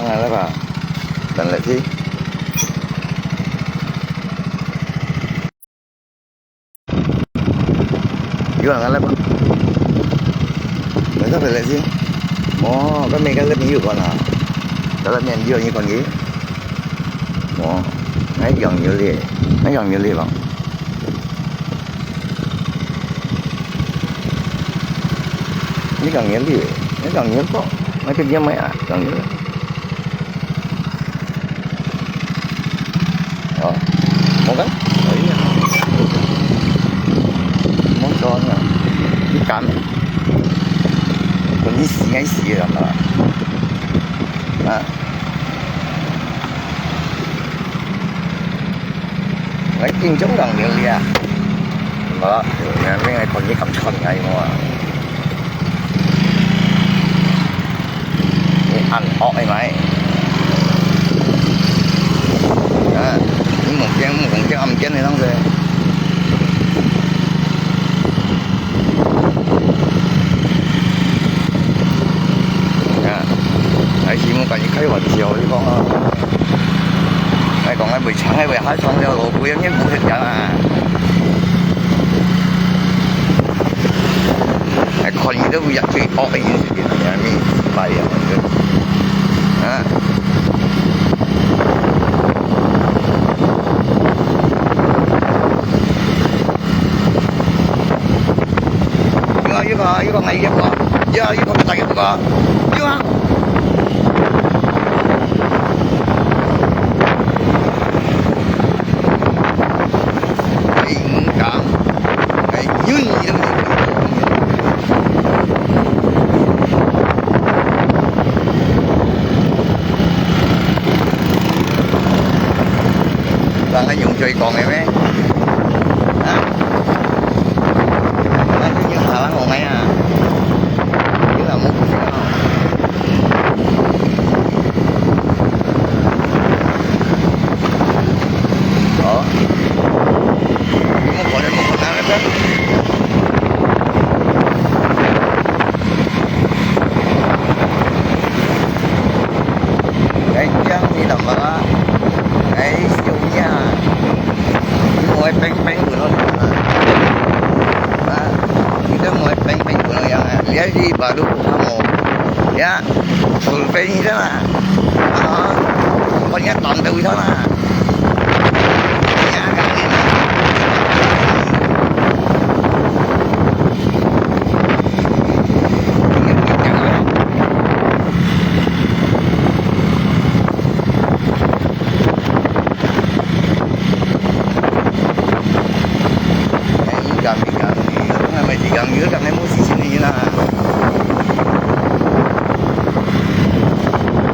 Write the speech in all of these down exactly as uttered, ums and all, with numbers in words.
啊，那个，等了去。有人来了吗？没事，等了去。哦，跟每个人有关啊。在那边有人关系。哦，那养牛的，那养牛的吧。 你講你个，你講你个，那个你買啊，講你个。哦，無講，可以啊。莫講啊，你敢？你死該死个嘛？啊？ 𠊎緊張人了呀。無，你看你敢穿𠊎無啊？你恁惡个咪？啊，你目鏡，目鏡暗鏡个樣子。 啊，還係莫跟你開玩笑，你講啊。𠊎講𠊎會唱，𠊎會還唱了，老鬼啊，你毋識講啊。𠊎看你都會最惡个人，你啊，你失敗啊，啊。 有啊，有啊，有啊，有啊，有啊，有啊，有啊。哎，你講，哎，有你都没有。人家用嘴講个咩？啊？ 那就有下人講个呀，有人無不行啊。哦，你莫管了，莫管了，那个。 哎，這樣你懂嗎？哎，小命啊，你莫會冰冰分到人啊。啊，你都莫會冰冰分到人啊，你愛去馬路上哦。呀，除非你的啦。啊，把人家擋得位上啦。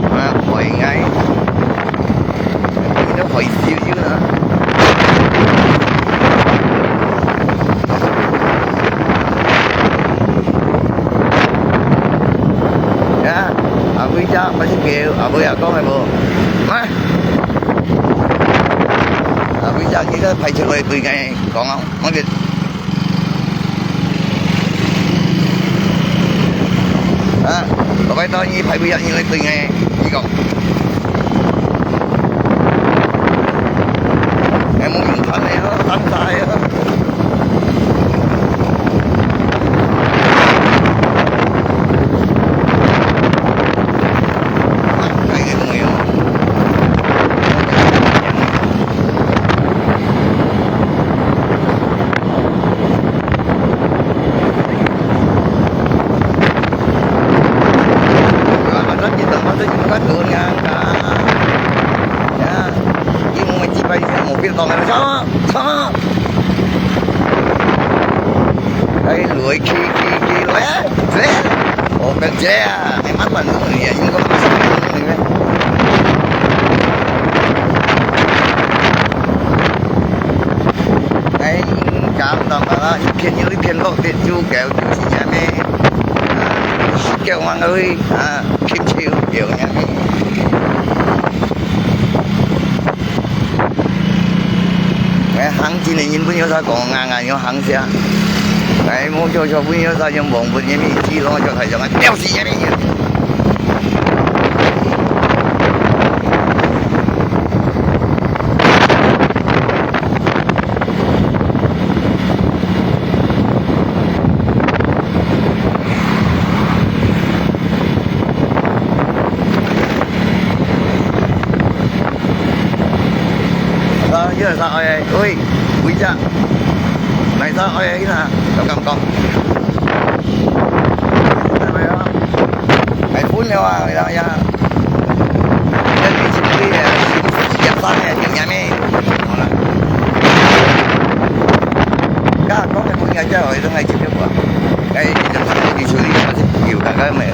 啊，害𠊎，你都害死了啦！呀，阿妹姐，毋係叫阿妹啊，講个無？啊？阿妹姐，你都派出來對𠊎講啊，我个。 啊，落擺到你排隊啊，你來對𠊎，你講。𠊎無用餐个啊，等下个啊。啊，該个朋友。 哎，來，去，去，去，來，來。哦，等一下啊，你慢慢來啊，你講麼个？哎，你講到哪啦？一片又一片落地，就該就是恁呢。啊，叫我去啊，pinch就恁呢。哎，行進个人本有啥講，硬硬要行下。哎，無叫叫本有啥用望本个面子，攏叫大家啊，吊死个面子。Sa oi, oi, ui ja. Nai sa oi, ina, kau kam kau. Ai oi, ai phun liao ah, ina ya. Ina ni chim kui eh, chim siap sa eh, chim ya me. Ka kau ke phun ya ja oi, dong ai chim liao ah. Ai, chim sa ni chuli, masih kiu ka ka me.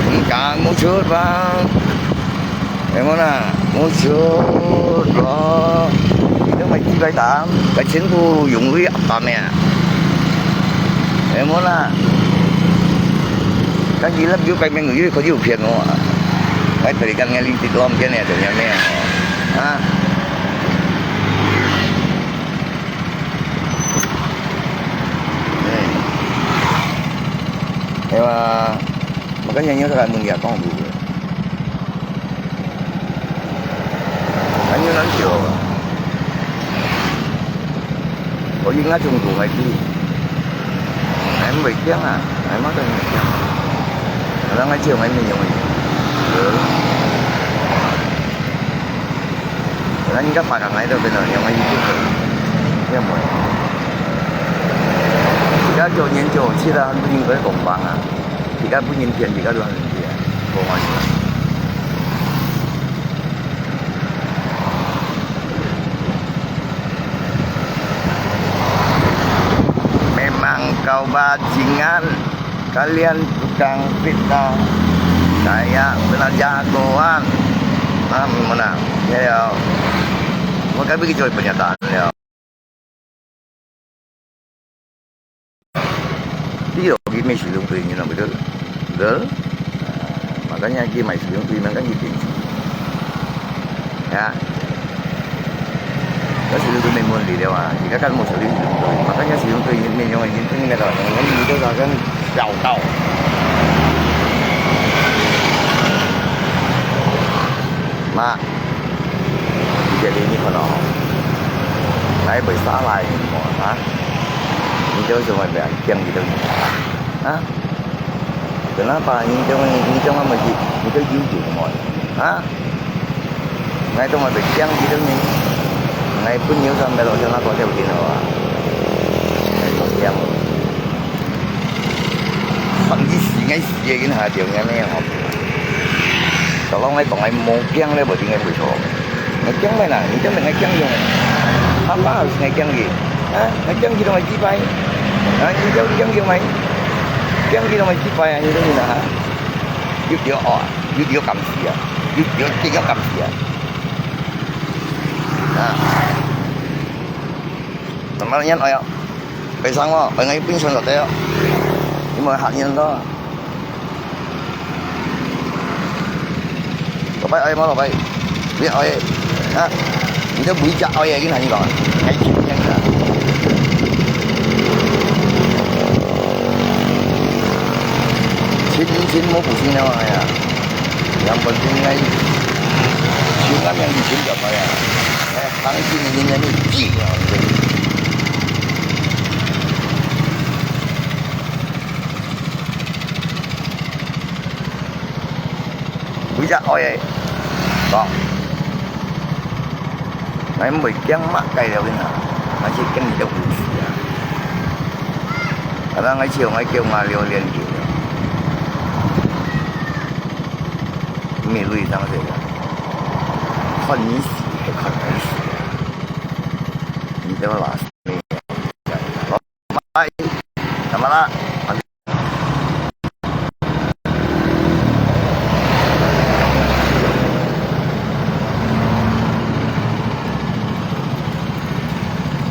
Engkau mucut, Bang. Yang mana? Mucut lo. Itu mai tiba tam. Kacin ku yung wi apa meh? Yang mana? Kan hilap yu kai meng yu kau yu pian mo. Ai tadi kan ngali ti lom pian ya tu ya meh. Ha? Ewa, makanya nyo sa mun ya kong bu. Kan nyo nang sio. Ko yin nga chung ku ngai ti. Ngai mui kiang ah, ngai ma tong ngai kiang. Kalau ngai chiu ngai min yong. Kalau ni ka pa ka ngai to ben yong ngai ti. Ya mo. Ya jo nyen jo, chi da han bu yin ko kong bang ah. Tiga pun nyen pian, tiga dua nyen pian. Kong ngai. Memang kau bajingan, kalian tukang fitnah. Saya pernah jagoan. Nah, mana? Ya, ya. Maka begitu pernyataan, ya. Ti yo ki mai si lung tui ni na betul. Betul? Ah, makanya ki mai si lung tui, makanya ki. Ya. Kan si lung tui mai mun li liao ah. Jika kan mau si lung tui, makanya si lung tui ni mai yong ni tui ni na ka. Ni tu sa kan siau tau. Ma. Jadi ni kono. Ngai bai sa lai mo, ha? Ni tu semua bai kiang gitu. Ha? Kenapa ni tu ni tu apa ji? Ni tu jujur mo. Ha? Ngai tu bai kiang gitu ni. Ngai pun nyu sampai lo sana ko dia begini wa. Ngai tu kiang. Pang ji si ngai si ye kin ha dia ngai me ho. Kalau ngai kong ngai mo kiang le bo ding ngai bui cho. Ngai kiang mai na, ni kiang mai ngai kiang yong. Apa harus ngai kiang ye? Ha? Ngai kiang ye dong ngai ji pai. Ha, ni kiang kiang yong mai. Kiang ye dong ngai ji pai, ni dong ni na ha. Yut yo o, yut yo kam si a. Yut yo ti yo kam si a. Ha. Teman nyan oi. Pai sang mo, pai ngai pun son lo te. Ni mo hak nyan to. Lo pai oi mo lo pai. Pai oi. Ha. Ni tu bui jak oi lagi nani ko. Hai cik yang na. Chin chin mo pusing nyawa ya. Yang penting ngai. Chin kan yang di chin apa ya. Eh, tang chin ni ni ni chin ya. Ui ja oi, kok. Ngai mui kiang mak kai liao ina. Ngai si kiang liao ui si ya. Ada ngai chiu ngai kiu ngai liao lian kiu. Mi lui sang se ya. Kon ni si, kon ni si. Ni de la. Bye. Sama lah.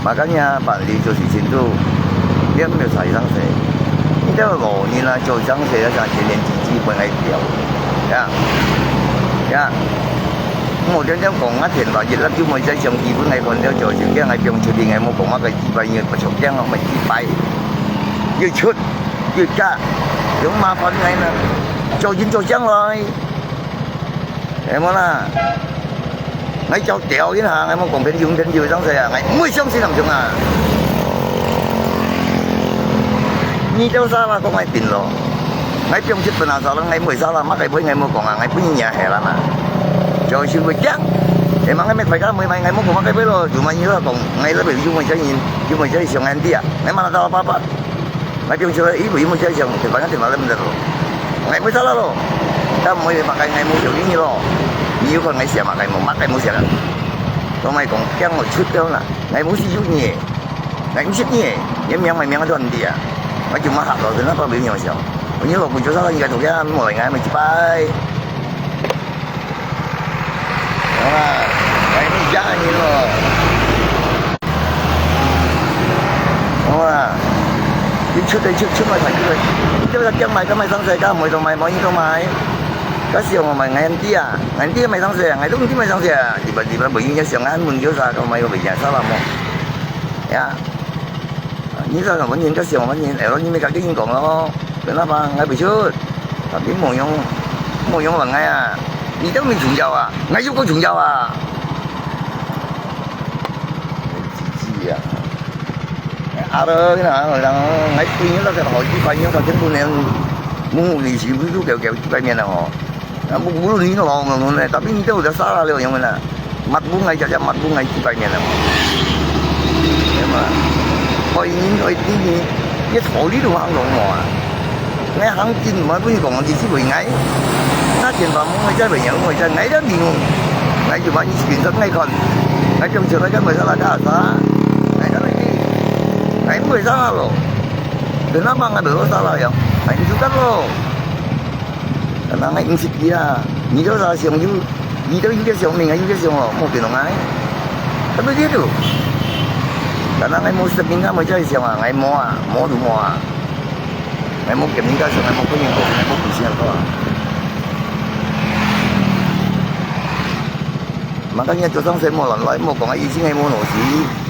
嘛，今日辦理做事情都，你毋要查生事。你兜老人啊，做生事啊，像天天自己分𠊎表。呀，呀，我天天講啊，天話，一粒就莫再想基本𠊎看了做事，驚𠊎放出去，𠊎莫講麼个幾百年，不出驚，我們幾百，越出越加，有麻煩𠊎呢，做人做將來。 係無啦？𠊎教條一下，𠊎莫講朋友朋友生事啊，𠊎毋會相信恁樣啊！你兜salah講𠊎定咯，𠊎放出分啊salah，𠊎毋會salah，麼个會𠊎莫講啊，𠊎本人也係啦嘛。就係會驚，係嘛？𠊎乜大家毋會買，𠊎莫講麼个會咯，就買你啦講，𠊎啦會有麼个人，有麼个人想恁樣啊，𠊎嘛啦到爸爸。 𠊎放出來，咦，有麼个想，就反正就話毋得咯。𠊎無salah咯，但毋會話𠊎，𠊎無條件你咯。你有看𠊎寫嘛，𠊎無，嘛𠊎無寫啦。都莫講，驚𠊎出掉啦，𠊎無識有你，𠊎毋識你，你名𠊎名都毋知啊。𠊎就嘛嚇到，真係不明了想。你老公做salah，你个同樣無來，𠊎乜一擺。 好啦，𠊎你家人咯。好啦，你出來出，出來看出來，你這個叫買，叫買上車，叫買都買，無你都買。該時候我買，𠊎毋知啊，𠊎毋知買上車，𠊎都毋知買上車啊，你把，你把不應該想啊，問叫啥，叫買個不應該，salah無？呀。 你在什麼人家想麼人，哎，你們家个人講咯，跟他吧，𠊎不出，tapi無用，無用問𠊎啊，你都無重要啊，𠊎又不重要啊。自己啊，啊，都那人，𠊎對你那個好幾百年，到這不能，母語是不是都搞搞幾百年了哦？ 啊，無，無論你老無論呢，tapi你都有得salah了，樣个啦。Mat分𠊎，隻隻mat分𠊎幾百年了。係嘛？愛人愛知你，一道理都行講無啊。𠊎行緊，毋係分你講，你是為𠊎。那前方問𠊎在為人，問𠊎在，𠊎在面目。𠊎就話你screenshot𠊎看，𠊎放出來，該無salah，該啥？𠊎在那裡，𠊎毋會salah咯。Kenapa𠊎無salah呀？𠊎毋suka咯。 Karena𠊎毋識佢啊，你兜salah想有，你兜有个想，𠊎有个想哦，無變動𠊎。Tapi dia tu。Karena𠊎無識人家，無再想啊，𠊎無啊，無就無啊。𠊎無跟人家想，𠊎無跟人講，𠊎無故事啊。Makanya做生事無亂來，莫講啊，以前𠊎無老師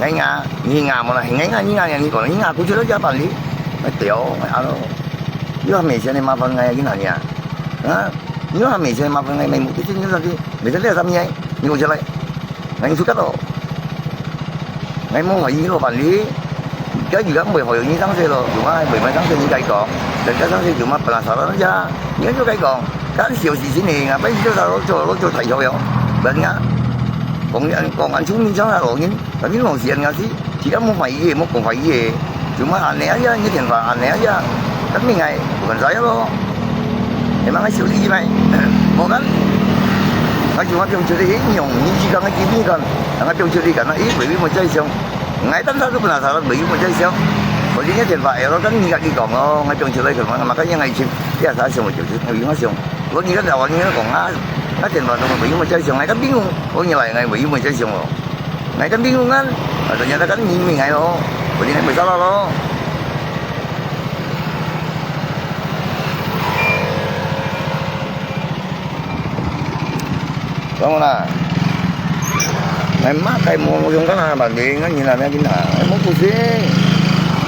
，𠊎啊，你啊，無啦，𠊎啊，你啊，你講，你啊，估計都加辦理，𠊎屌，𠊎啊咯。 又還沒錢，你麻煩𠊎去哪裡啊？啊？又還沒錢，麻煩𠊎買目的地，你上去，沒錢你上面，你講出來，𠊎就出咯。𠊎無懷疑老闆哩，該如果毋會好有人上車咯，有嘛會買上車你該講，人家上車有嘛本來少了人家，你就該講，該小事情呢，啊，不然就少做做太少了，人家講講安出面上來老人。 Tapi老實人家是，自家無懷疑个，無講懷疑个，cuma恁呢啊，你電話恁呢啊，tapi𠊎bukan saya咯。Memang𠊎小弟妹，無kan，𠊎cuma放出去，用你自家个經驗kan，𠊎放出去kan，咦，會毋會再想？𠊎當時都本來想，會毋會再想？我今日電話，哎，我跟你家己講咯，𠊎放出來，makanya𠊎以前，這下想，我就，我應該想，我你个老，你个講啊，那電話都會毋會再想，𠊎跟你講，我原來𠊎會毋會再想咯。 Ngai kan bingung kan, katanya kan miming ai lo, boleh ngai masalah lo. Kamu na, ngai makai mo mo yung kan ha, banding kan yun na yun ha, mo pusing.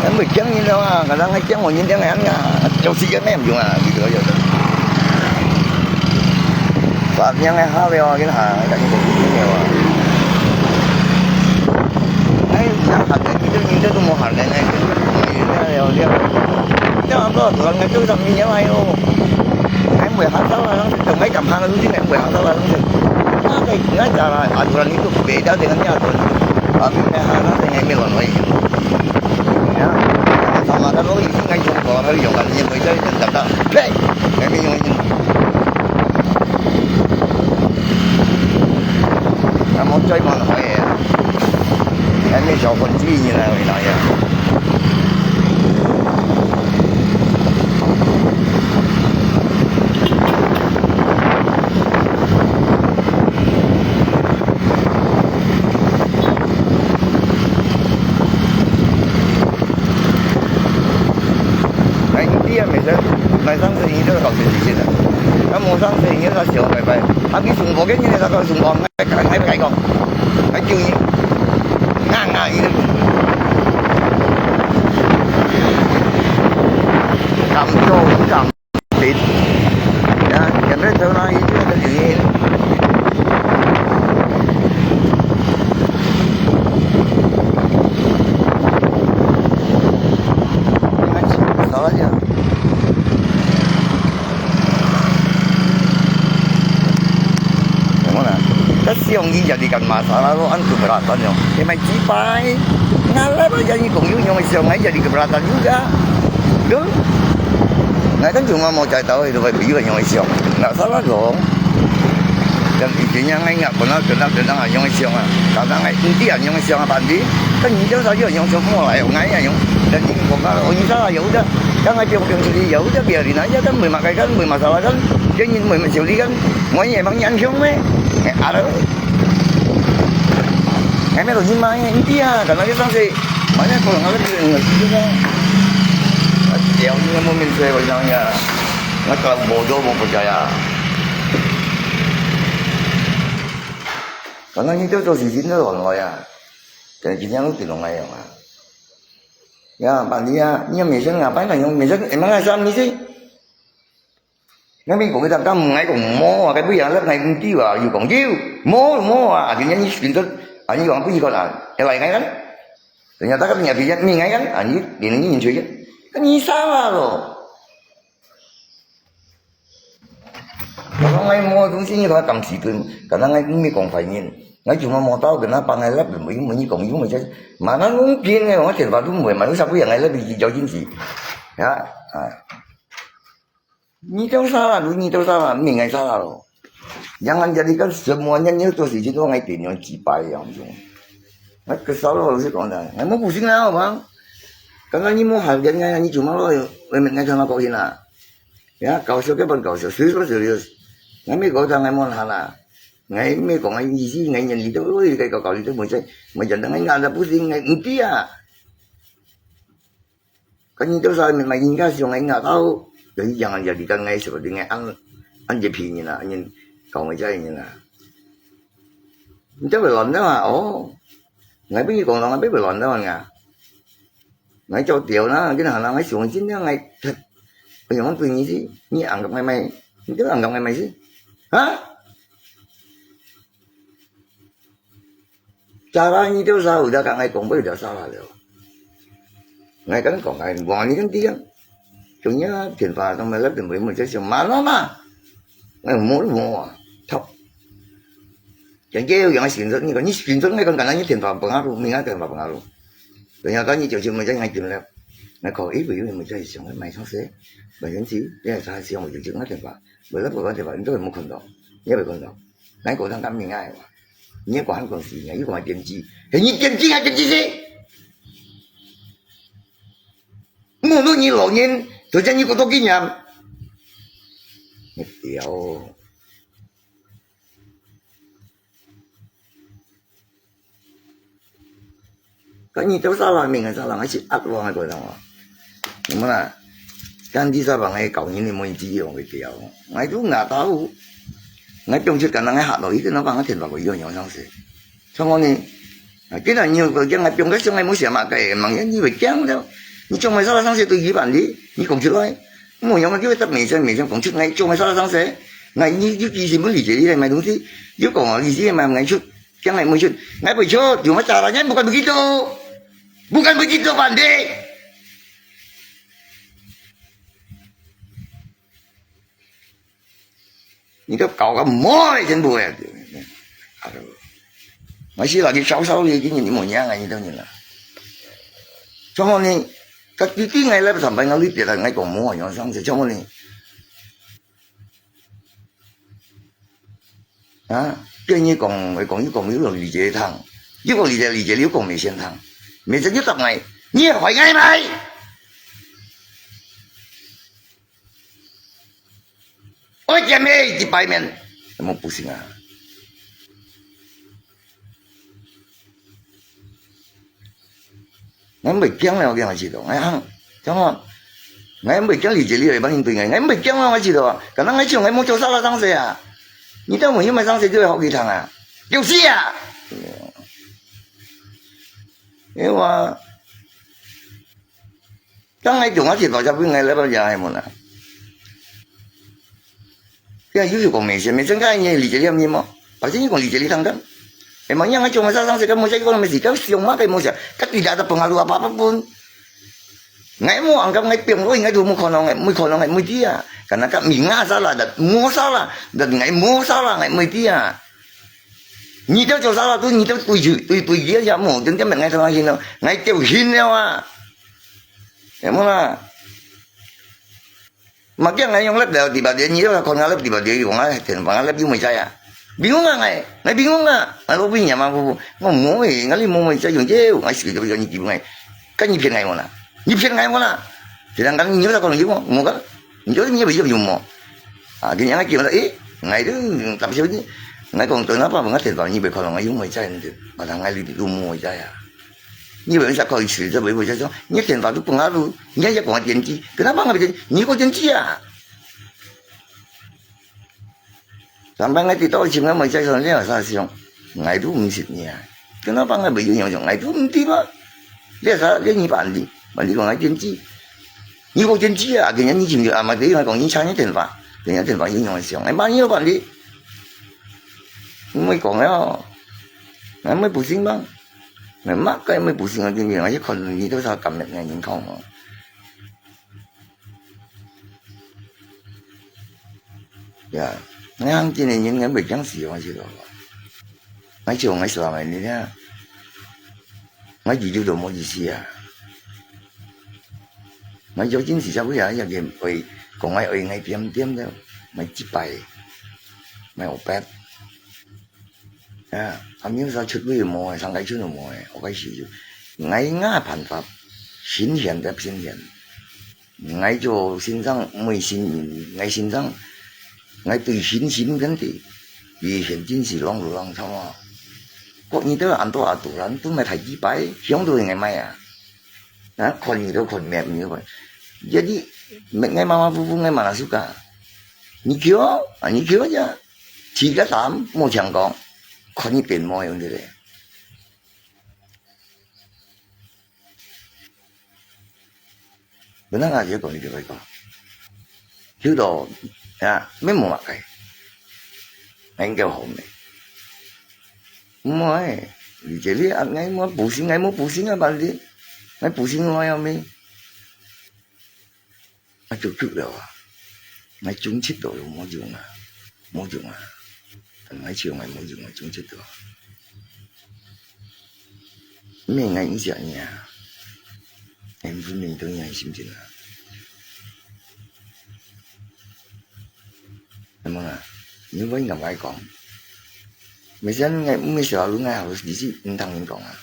Em, bai kiang nyin lo a, kadang ngai kiang nyin tiang ngai an nga, kiau si kiang nem jung a, gitu aja. Saat yang ngai hal yo, kin ha, ngai tak nyin pusing yo a. Ngai ya hal ngai, gitu nyin tu mo hal ngai ngai, gitu nyin ya ya ya. Kita apa, tuan ngai tu tak nyin ya ayo. Ngai bai hal sa la, ngai kam hal tu ngai bai hal sa la. Ngai ngai cara aturan itu beda dengan ni aturan itu. Tapi ngai hal ngai ngai melon lagi. Ya, sama kan lo isi ngai jumpa hari yang kan yang kerja itu tak tak. Hei, kami yang ini. Kamu cai mana kau ya? Kami jauh pun sini lah wilayah. 無上車，你要想拜拜。啊，你上課个人，那個上課，𠊎，𠊎，𠊎講，𠊎救你，硬硬伊。敢做敢得，呀，前面走哪一个的原因？你们请不着了。 Tengok lah. Kasi orang ni jadi kan masalah lo, an keberatan yo. Dia main cipai. Ngalah lo jadi kong yu nyong siang ai jadi keberatan juga. Betul? Ngai kan cuma mau cari tahu itu baik biu nyong siang. Nggak salah dong. Dan intinya ngai nggak pernah kenal tentang nyong siang ah. Karena ngai inti nyong siang apa di? Kan ni jauh saja nyong siang mau lah, ngai nyong. Dan ni kong kalau orang salah ya udah. Kan ngai piang piang sendiri ya udah biarin aja kan, boleh makai kan, boleh masalah kan. Dia ni boleh mencuri kan. Mau ni emang nyang siang meh. Eh, ada. Ngai meh lo ni mai inti ah, karena dia sang se. Mana kalau ngai tu ngai tu kan. Dia ni mau min se orang ya. Ngai kalau bodoh mau percaya. Karena ni tu tu si jin tu orang lo ya. Kaya jin yang tu orang ya. Ya, pan dia, ni yang mesin ngapain lah, yang mesin emang asal mesin. Ngai mi kong kita kamu ngai kong mo, ah, cái bây giờ lớp này cũng kêu à, you kong kêu, mo mo à, akhirnya ni screenshot, ah, ni orang pun ikut ah, yang lain kan? Ternyata kan punya bijak ni ngai kan, ah, ni dia ni ni cuy kan, kan ni salah lo. Kalau ngai mo東西你把當時對，可能ngai mi kong phải nhìn, ngai cuma mau tahu kenapa ngai lớp, mo mo ni kong you mo cuy, mana mungkin ngai orang tempat tu mo, mana siapa yang ngai lớp di jauh jin si, ya, ah. Ni tahu salah, lu ni tahu salah, mi ngai salah lo. Jangan jadikan semuanya ni tu si jin tu ngai tin yang cipai yang tu. Ngai kesal lo si kong dah. Ngai mau pusing lah bang. Karena ni mau harga ngai ni cuma lo, ngai ngai sama kau hina. Ya, kau siapa pun kau siapa, serius pun serius. Ngai mi kau dah ngai mau hana. Ngai mi kau ngai isi ngai nyen li tu, oi kai kau kau li tu mo cuy, mo cuy dah ngai ngai dah pusing ngai inti ah. Kan ni tu sa memang ingat siang ngai nggak tahu. Jadi jangan jadikan ngai seperti ngai an an je pi ni lah, an kau ngai cai ni lah. Ni tu belum dah ah, oh. Ngai pi kong ngai pi belum dah ngai. Ngai jauh tiao na, kena na ngai siang jin ngai. Yang tu ni si, ni anggap ngai mai. Ni tu anggap ngai mai si. Ha? Cara你就啥有得讲，爱讲不了啥啦了。Ngai kan kong ngai buang ni kan tiang. Cuma tian pa tong melap dan boleh macam mana mah. Ngai mo mo ah. Thap. Yang dia yang screenshot ni kan, ni screenshot ngai kan kan ni tian pa pengaruh, ni ngai tian pa pengaruh. Ternyata ni jauh cuma jangan game lab. Ngai kau eh boleh macam siang mai sang se. Macam si, dia saya siang macam ngai tian pa. Boleh bukan tian pa, itu mau kondom. Dia boleh kondom. Ngai kau tang kan mi ngai. Ni kau han kong si ngai, you kong ai tian ji. Hei ni tian ji ngai tian ji si. Mu lu ni lo nyen, tu jan ni kau tu ki nyam. Ni tiao. Kan ni tu salah, mi ngai salah, ngai si at wang ngai kau tang. Ni mana? Kan di sa bang ngai kau ni ni mo ni ji yong ke tiao. Ngai tu nggak tahu. Ngai piong cit kan ngai hat lo, itu nampak ngai tian pa kau yong yong sang se. Sama ni. Nah, kita ni kau jangan piong ke siang ngai mo siapa kai, emang ya ni boleh kiang tu. Ni cuma salah sang se tu iban di, ni kong cit lai. Mo yang ngai kita mesin mesin kong cit ngai cuma salah sang se. Ngai ni you kisi mo li je, you mai dong si, you kong li je mai ngai cit. 将来没出，俺不出，有么着了？俺不敢不去做，不敢不去做饭的。你都搞个没全部呀！我是老弟少少的，今年你没娘啊，你等你了。然后呢，他弟弟俺来上班，俺里边的俺讲没有上去，然后呢， 啊，叫你讲，讲，你讲，你讲理解通，你讲理解，理解，你讲没先通，没真就答爱，你也坏爱买。我见面一百面，那么不行啊。俺没讲了，我跟他知道，哎呀，讲啊， 𠊎毋會驚李杰利會幫你對𠊎，𠊎毋會驚啊，𠊎知道啊。可能𠊎就𠊎無做salah生事啊。你當我有麼生事就會好佢聽啊？有事啊！因為我，當𠊎中啊，就大家分𠊎來不了，還無啦。 佢有時講美食，美食个人理解了你無？Pasal你講理解你當當。Emangnya ngai cuma sasang sekali mo cakap kalau mesti kau siung makai mo siya. Kan tidak ada pengaruh apa-apa pun. Ngai mo anggap ngai piang, oi, ngai tu mo kono ngai, mo kono ngai mo dia. Karena kan minga salah dan mo salah dan ngai mo salah ngai mo dia. Ni tu jo salah tu, ni tu tu ju, tu tu dia ya mo, dan dia ngai salah hin, ngai tu hin ya wa. Ya mo lah. Makin ngai yung lep dah tiba dia nyi lah kon ngalep tiba dia yung ngai ten ngalep yung mai chaya. Bingung ah ngai, ngai bingung ah. Ngai lo bin ya ma bu. Ngom mo eh, ngai li mo mai chaya yung jeu, ngai sih tiba ni tiba ngai. Kan ni pian ngai mo na. Ni pian ngai mo na. Sedangkan ni lah kon yung mo kan. Ni jeu ni bejeu yung mo. Ah, gini ngai kira eh, ngai tu tapi siapa ni? Ngai kong tu apa ngai ten ni be kon ngai yung mai chaya ni. Pada ngai li tu mo chaya. 你為啥可以試著為為啥說，你電話都不雅路，你也講電視，kenapa nggak bisa？你講電視啊？Sampai nggak tahu sih nggak mau saya soalnya saya sih, nggak itu mesti ni ah. Kenapa nggak boleh yang yang nggak itu mesti pak? Dia salah dia ni pak Andi, pak Andi kong nggak janji. Ni kong janji ah, akhirnya ni janji ah, mati nggak kong ni cari tempat, kong ni tempat ni yang siang, eh pak ni pak Andi, nggak mau kong ya, nggak mau pusing bang. Ngai mak kai mai pusing ang tinggi, ngai kon ni tu sa kam ngai ngin kong. Ya, ngai ang tinggi ngin ngai mai jang si wang si lo. Ngai chiu ngai selama ini ya. Ngai jujur do mo ji si ya. Ngai jauh jin si sa bu ya ya game oi, kong ngai oi ngai tiam tiam de, mai jipai, mai opet. 啊，阿明啥出位無誒，上街出都無誒，我開始就，𠊎个辦法，新鮮个新鮮。𠊎做先生，毋係新人，𠊎先生，𠊎對新新跟的，以前真是浪都浪潮啊。國語都安到啊，突然都賣太幾百，想都應該賣啊。啊，看你都看，賣你都看。Jadi，賣，𠊎馬馬虎虎，𠊎嘛拿手个。你叫，啊，你叫呀。 自家擔，無聽講，看你變無用个咧。本來啊，就講你就會講，有到啊，乜無麼个，應該好咩？毋會，你這裡啊，𠊎無pusing，𠊎無pusing啊，反正，𠊎pusing來啊咩？ 啊，足足了啊！𠊎中七到了，無用啊，無用啊！𠊎笑𠊎無用啊，中七到。毋係𠊎毋惜你啊，𠊎毋分你對你个心情啊。係無啊？你毋應該講，每天𠊎毋係小路，𠊎好意思毋聽人講啊。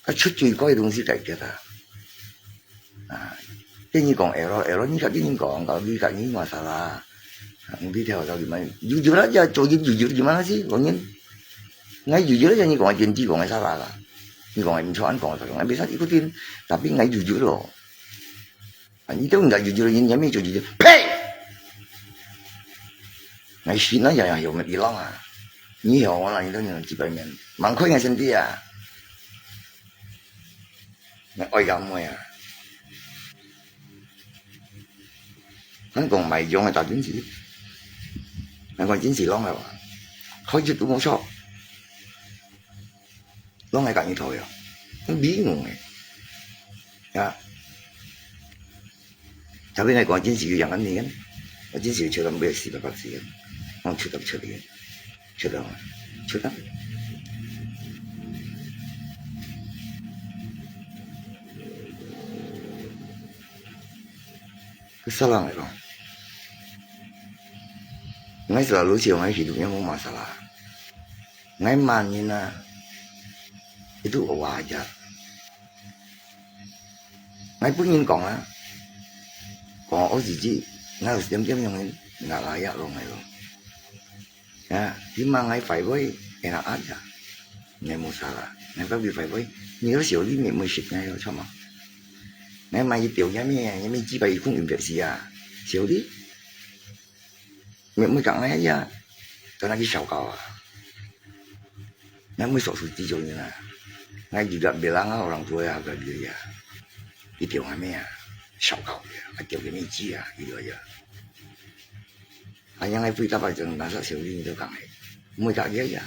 啊，出最貴个東西解決啊。啊，跟你講，L，L，你看跟你講，kalau你看你masalah，啊，你條條你買，jujur aja，做人jujur gimana sih，講人。Ngai jujur aja，你講个電視講个salah啦，你講个毋錯，恁講个salah，ngai bisa ikutin，tapi ngai jujur咯。 啊，你都毋敢jujur，人家面就jujur，呸！𠊎心那樣樣有沒一浪啊？你有我啦，你都有幾百年，蠻快个兄弟啊！𠊎愛个妹啊！咱講賣用个大經濟，咱講經濟浪个話，開始都無錯。 攏係共你討个，你美戇个。啊，tapi𠊎講真係有樣个人，𠊎真係有笑到尾四百八十个，講笑到笑个，笑到，笑到。佢煞冷个咯。𠊎selalu笑，𠊎hidup也無masalah。 𠊎罵人啊，itu wajar。𠊎分人講啊，講我自己，𠊎有點點樣个，那拉呀咯，𠊎咯。啊，佢罵𠊎壞話，enak aja。你無salah，你到底壞壞？你都小弟妹妹識你有錯嗎？你買一條也咩，也咩幾百一公斤的是啊，小弟。妹妹講哎呀，跟他去燒烤啊。你妹手術幾久呢？那你个別人啊，orang tua ya, kaya ya. Itu yang kami ya, 燒烤 ya, ada kami ji ya, gitu aja. Hanya ngai pui tapa jeng nasa siu ni tu kang ai. Mui tak dia ya.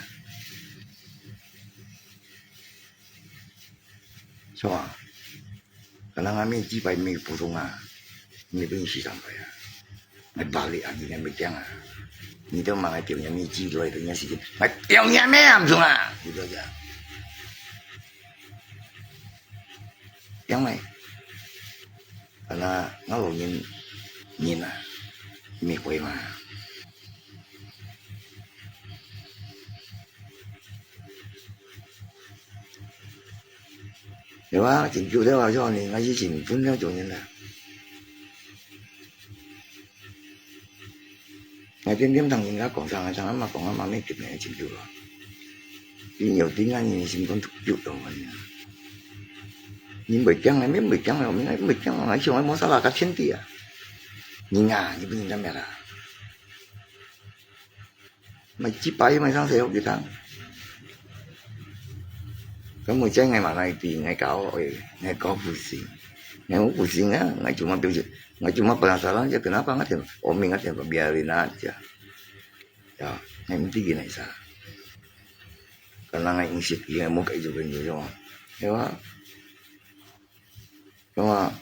So, kanang kami ji pai mi pusung ah. Mi pun si sampai ya. Ngai balik lagi ngai megang ah. Ni tu mangai tiap nya mi ji tu ai tu nya si. Ngai tiap nya mi am sung ah. Gitu aja. Yang mai. Karena ngau nyin nyin ah. Mi koi ma. Di ba? Chính chủ đó là do mình ngay chính phủ nó chủ nhân là. Ngay tiên tiên thằng nhìn ra cổng sang, thằng mà cổng mà mấy kịp này chính chủ rồi. Đi nhiều tính anh nhìn xin con thúc chủ đâu mà. Nhìn bởi chăng này, mấy bởi chăng rồi, mấy bởi chăng rồi, nói chung là muốn sao là các chiến tỷ à. Nhìn à, nhìn bên ra mẹ là. Mày chỉ bay mày sang xe học gì thằng. Kamu cai ngai mana iti, ngai kau, oi, ngai kau pusing. Ngai mau pusing ah, ngai cuma pusing. Ngai cuma penasaran je kenapa ngai tiap, oh, mi ngai tiap biarin aja. Ya, ngai mesti gini sa. Karena ngai insik, ngai mau kayak juga ni, ya. Ya, ya.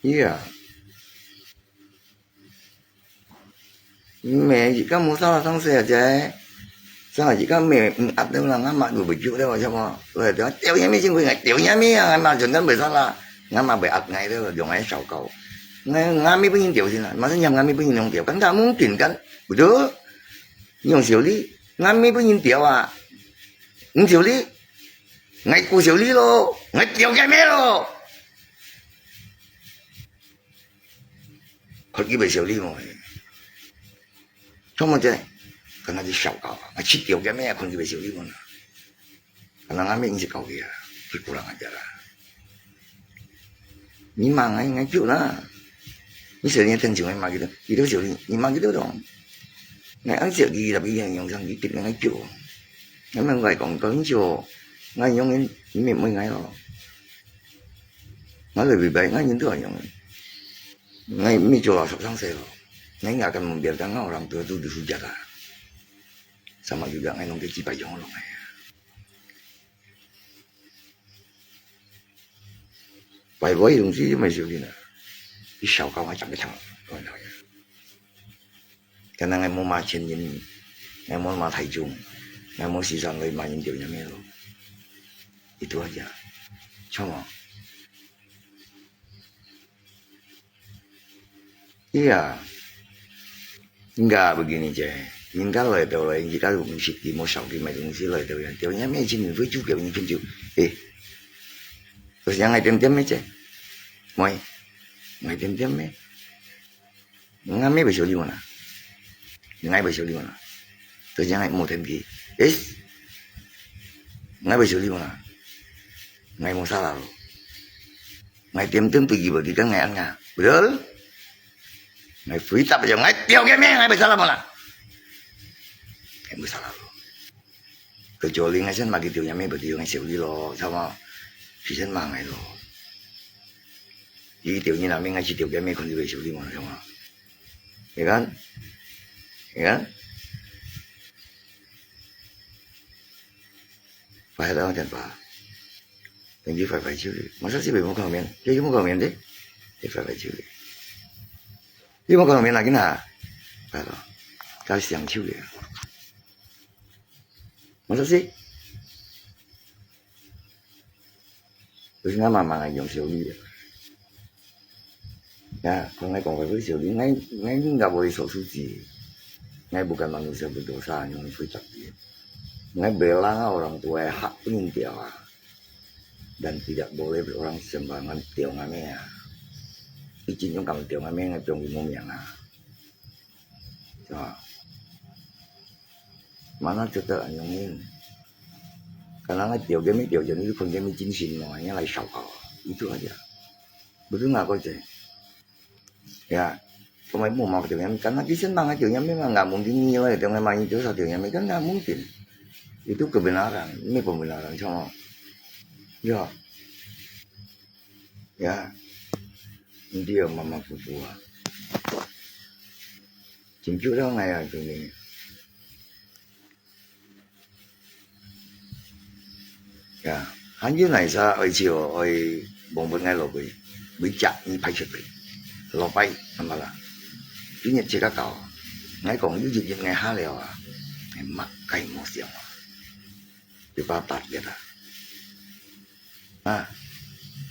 Iya. Mẹ gì các mua sao sang xe chứ? Sao gì các mẹ áp đâu là ngã mà đủ bị chịu đâu chứ mà. Rồi đó, tiểu nhà mi chính quyền, tiểu nhà mi à, mà chúng ta bị sao là ngã mà bị áp ngay đâu, dùng ngay sau câu. Ngã, ngã mi bây giờ tiểu gì là, mà sao nhầm ngã mi bây giờ không tiểu, cắn ta muốn tỉnh cắn, bữa đó, nhung xíu đi, ngã mi bây giờ tiểu à, không xíu đi, ngay cô xíu đi lô, ngay tiểu nhà mi lô. Kon ki bai siau li mo. Chong mo je, kana di siau ka, nga chi tiau kia me kon ki bai siau li mo na. Kana nga me ing si kau kia, ki kurang ajar lah. Ni ma ngai ngai kiu na. Ni siau ni ten siau ngai ma gitu, gitu siau ni, ni ma gitu dong. Ngai ang siau ki tapi yang yang sang ki tip ngai kiu. Ngai ma ngai kong kong siau, ngai yong ni me mo ngai lo. Ngai lebih baik ngai nyentuh ayong. Ngai mi coba sok sang selo. Ngai nggak akan membiarkan ngai orang tua itu dihujat lah. Sama juga ngai nong keci payong lo ngai. Pai pai dong si mai siu dina. Di siau kau ngai cang kecang. Kana ngai mo ma chen yin, ngai mo ma thai chung, ngai mo si sang ngai ma yin diu nya me lo. Itu aja. Chong. Iya. Enggak begini je. Enggak lo itu lo, enggak lo mesti di mo siau di mai dong si lo itu yang diu nya me chen yin fei ju ke ni chen ju. Eh. Terus yang ngai tem tem me je. Moi. Ngai tem tem me. Ngai mi bai siau li mo na. Ngai bai siau li mo na. Terus ngai mo tem ki. Eh. Ngai bai siau li mo na. Ngai mo salah lo. Ngai tem tem pergi bagi kan ngai an nga. Betul? Ngai fui tap aja ngai tiau ke me ngai bai salah mo na. Ngai mo salah lo. Kecuali ngai sen magi tiau nya me berarti ngai siau li lo sama. Si sen ma ngai lo. Di tiau ni na me ngai si tiau ke me kon di bai siau li mo na sama. Ya kan? Ya kan? Phải đâu chẳng phải. Đừng chỉ phải phải chứ. Mà sao chỉ bị một comment. Chứ một comment đi. Thì phải phải chứ. Chứ một comment là cái nào? Phải đó. Cái xem chứ đi. Mà sao chỉ. Terus ngai mama ngai yong siau li. Ya, kon ngai kong fai fai siau li, ngai, ngai ni nggak boleh sok suci. Ngai bukan manusia berdosa, nyong fui tak di. Ngai bela orang tua hak pun tiau ah. Dan tidak boleh orang sembarangan tiau ngai me ah. Izin nyong kam tiau ngai me ngai piong di mo miang ah. Sa. Mana cerita anyong ni? Kadang-kadang个條件，條件，你看个精神咯，人家來燒烤，佢就係啊，毋係外國个，呀，做麼無麼个條件，kadang佢先人个條件，memang nggak mungkin，你來條件嘛，你多少條件，kadang nggak mungkin，itu kebenaran，你pembenaran sama，ya，ya，你都要馬馬虎虎啊，真久了，哎呀，真个。 呀，還有哪儕愛笑，愛忘本𠊎老輩，每隻你排出去，老輩，阿姆啦，今日自家搞，𠊎講有一日𠊎下了啊，𠊎麼个無想啊，一百八月啊，啊，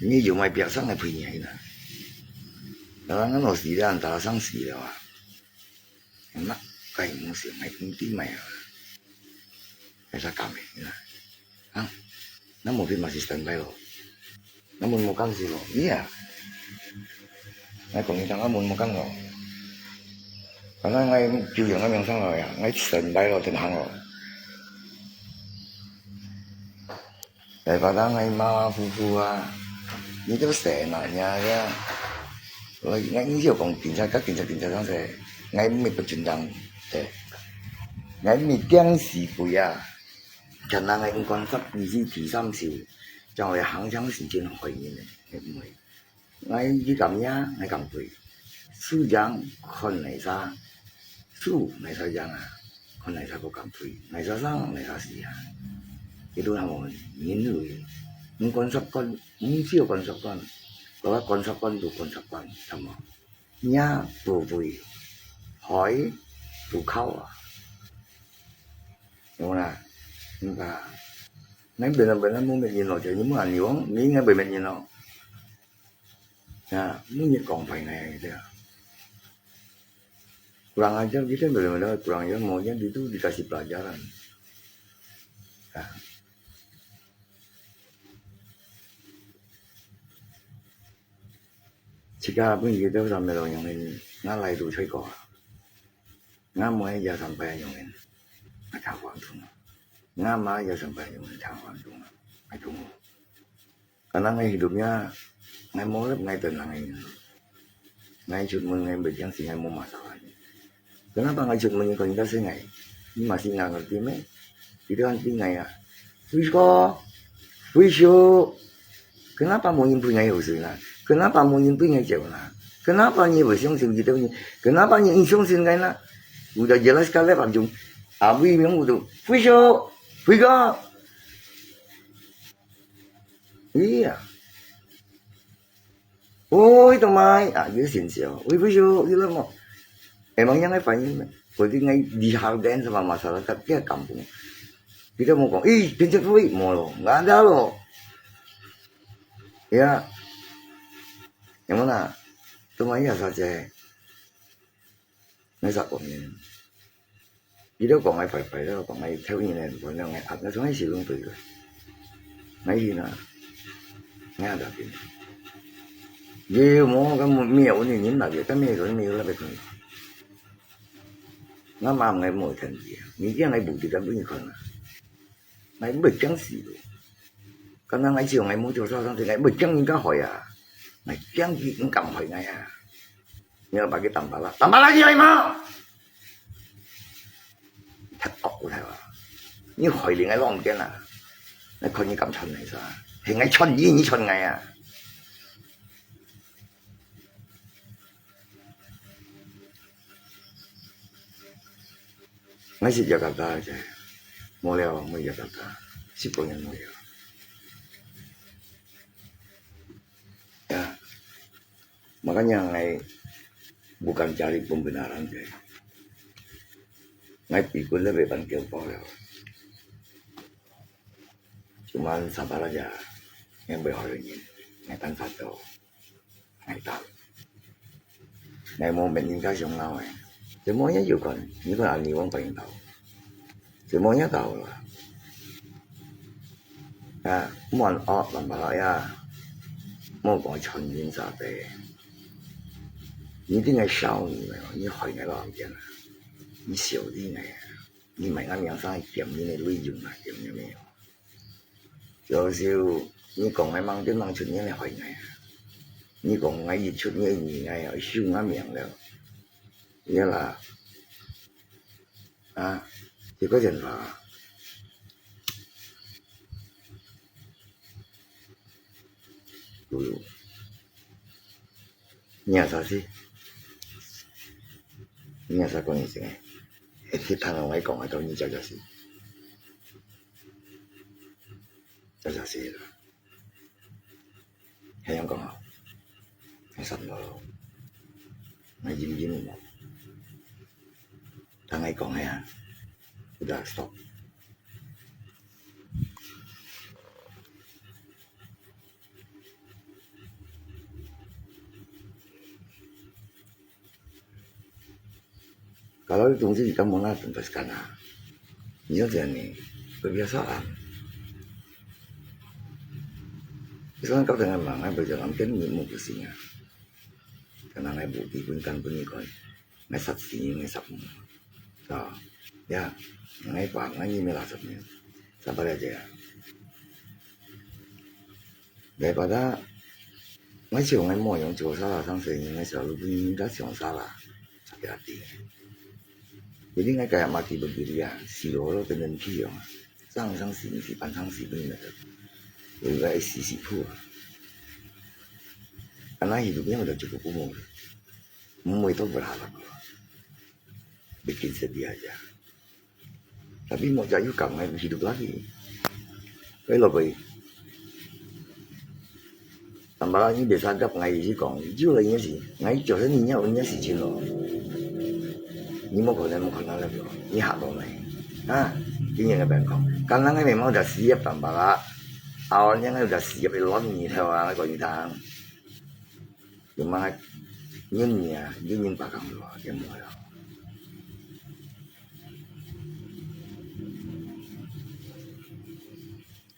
你有買別生个陪你啦，然後𠊎老死了，打生死了啊。 Nak kai mung siang ai kunti mai ah. Ai sa kami na. Ang, namun pin masih standby lo. Namun mo kang si lo. Iya. Ngai kong itang amun mo kang lo. Karena ngai juyang ngai yang sang lo ya. Ngai standby lo, tenang lo. Daripada ngai malah fufu ah. Ni tu sena nya ya. Ngai ngai ni yo kong kinsa ka kinsa kinsa sang se. Ngai mi pecundang se. Ngai mi tiang si kuya. Karena ngai konsep ni si di sam si. Jang wei hang jang si jin hoi ni ne. Ngai mui. Ngai yi kam ya, ngai kam kui. Su jang kon nai sa. Su nai sa jang ah. Kon nai sa ko kam kui. Nai sa sang, nai sa si ah. Itu namun, ngin lui. Ngin konsep kon, ngin sio konsep kon. Kalau konsep kon tu konsep kon, sama. Nya tu kui. Hoi, tu kau ah. Yung na, yung ka. Ngai benar-benar mu met yin lo, jadi mu ani wong, ni ngai benar met yin lo. Ya, mu nyet kong pai ngai gitu ya. Kurang ajar kita benar-benar kurang ajar, maunya itu dikasih pelajaran. Ya. Jika pun kita sampai lo yang ini, ngai lai tu cai ko. Ngai mau ya sampai yang ini, ngai tak kuat tu. Ngai mau ya sampai yang ini tak kuat tu. Ngai tu. Karena ngai hidupnya, ngai mau lep ngai tenang ini. Ngai cut mun ngai berjang si ngai mau masalah ini. Kenapa ngai cut mun ini kau ingat sih ngai? Ini masih nggak ngerti meh. Itu kan tinggal ya. Fuisho, Fuisho. Kenapa mau nyimpi ngai usul na? Kenapa mau nyimpi ngai jauh na? Kenapa ni bersiang sih kita ni? Kenapa ni insong sih ngai na? Udah jelas kali pamjung. Abi yang udah. Fuisho, Fuisho. Iya. Oi, tumai, ah, dia sinsio. Oi, Fuisho, gila mo. Emang yang ai fanyim. Berarti ngai dihargain sama masyarakat dia kampung. Kita mau kong, ih, pencet fui, mau lo, nggak ada lo. Ya. Yang mana? Tumai ya saja. Ngai sa kong ni. Ida kong ngai pai-pai lo, kong ngai thêu ni nen, kong ngai at ngai sung ngai si lung tui lo. Ngai hi na. Ngai ada pin. Ye mo kan mo mi au ni nin na ye, kan mi au ni mi la be kun. Ngai ma ngai mo kan ye. Ni ye ngai bu ti kan bu ni kan na. Ngai bơ chang si lo. Kan ngai chiu ngai mo chiu sa sang ngai bơ chang ni ka hoi a. Ngai chang ki kan hoi ngai a. Nyo pa ki tam pa la. Tam pa la ki lai ma. Thật ốc của thầy bảo. Như khỏi đi ngay lon kia nè. Ngai khỏi như cảm chân này sao. Thì ngai chân gì như chân ngai à. Ngai sit Jakarta aja. Mau liao, mau Jakarta. Si pengen mau liao. Ya. Makanya ngai bukan cari pembenaran ke. Ngai pikun lebih pan kêu po leo. Cuman sabar aja. Ngai boleh hari ini. Ngai tan satu. Ngai tahu. Ngai mau menikah siang ngai. Semuanya juga. Ini kan ani wong paling tahu. Semuanya tahu lah. 啊，莫學林伯呀，莫講傳人啥的。你這個少女啊，你害人老人家啊，你小弟呢，你買那兩三點，你那利潤啊，有沒有？有時候你講个吂對吂出現个害𠊎啊，你講𠊎一出現你𠊎啊，收𠊎命了。 呀啦，啊，這个人啊，哎喲，你也啥事？你也啥講你先？你聽我講啊，到你家家事，家家事啦。 係恁樣講啊？𠊎煞毋到咯，𠊎忍忍無。當𠊎講係啊，有得stop。Kalau itu東西kamu nak tuntaskan啊，你要怎樣呢？Berbiasa啊。Misalkan kau dengan mangai berjalan kan ni mau pusing啊。Karena ngai bukti pun kan pun ikon. Ngai saksi ngai sap. Ah, ya, ngai pa ngai ni mela sap ni. Sabar aja ya. Daripada ngai siu ngai mo yang jua salah sang seni ngai selalu bunyi minta siang salah. Sakit hati. Jadi ngai kayak mati berdiri ya, si lolo kena pi yang. Sang sang sini si pan sang si bunyi ngai. Jadi ngai si si pu. Karena hidupnya udah cukup umur. Umur itu berharap. Bikin sedih aja. Tapi mau jadi kamu hidup lagi. Kaya lo kaya. Tambah lagi biasa agak ngai isi kong, jauh lagi sih. Ngai jauh sih ni nyawa ni sih cino. Ni mau kau ni mau kau ni lagi. Ni hak dong ngai. Ha, ini yang abang kong. Karena ngai memang udah siap tambah lah. Awalnya ngai udah siap ilon ni tahu lah kau ni tang. Cuma ngai, nyen ni ah, nyen nyen pakang lo, dia mau lah.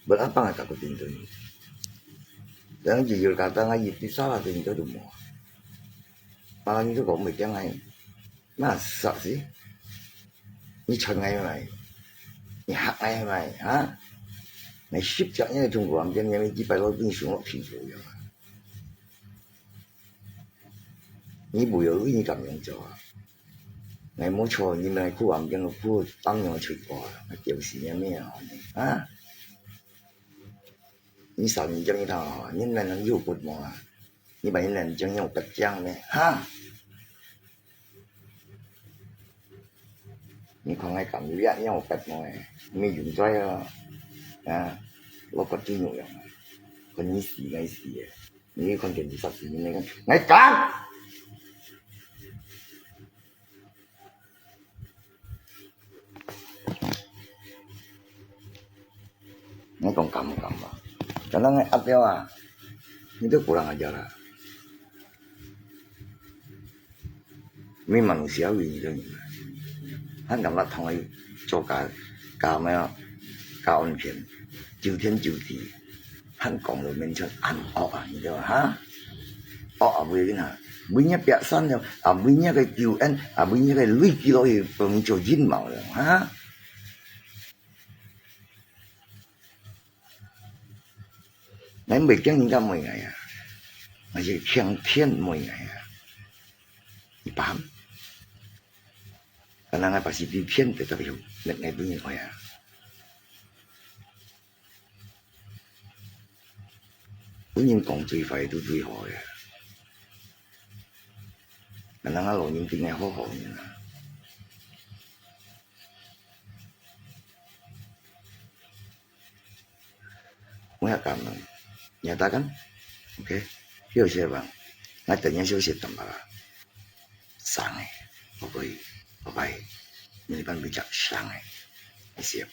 Berapa ngai takut pintu ni? Yang jujur kata ngai itu salah pintu tu mau. Malah ni tu kau mesti ngai. Masa sih? Ni chan ngai mai. Ni hak ngai mai, ha? Ngai sip cak ni tunggu am dia ni mesti pai lo pun sungguh pintu ya. Ni bu yo ni kam yong jauh ah. Ngai mau cho ni mai ku am dia lo ku tam yong chui ko. Ngai kiu si ni mai ah. Ha? Ni sa ni jang ni ta ah. Ni nan nan yu put mo ah. Ni ba ni nan jang yong pet jang ni. Ha? Ni kong ngai kam yu ya yong pet mo eh. Ni yun zai ah. Ha? Lo ko ti yong yong. Kon ni si ngai si eh. Ni kon ken di sa si ni ngai kan. Ngai kan! Ngai kong kam kam ah. Karena ngai ap ya ah. Ni tu kurang ajar lah. Ni manusia ni tu ni. Han kam lah thong ai cho ka, ka mai ah, ka on pian. Jiu tian jiu ti. 還講到面前恁惡啊，你知道哈？惡啊，會个哈，每日百三了，啊，每日个九N，啊，每日个累積落去，分做陰謀了，哈？𠊎毋會驚人家罵𠊎啊，𠊎係驚天罵𠊎啊。你paham？Karena𠊎pasti天得到有，那，那不應該啊。 本人講最壞都最好个。Karena老人家愛好好个啦。我也感恩，你也大感，OK，休息吧。𠊎等一下休息等吧啦。生个，OK，拜拜。你一般比較生个，謝謝。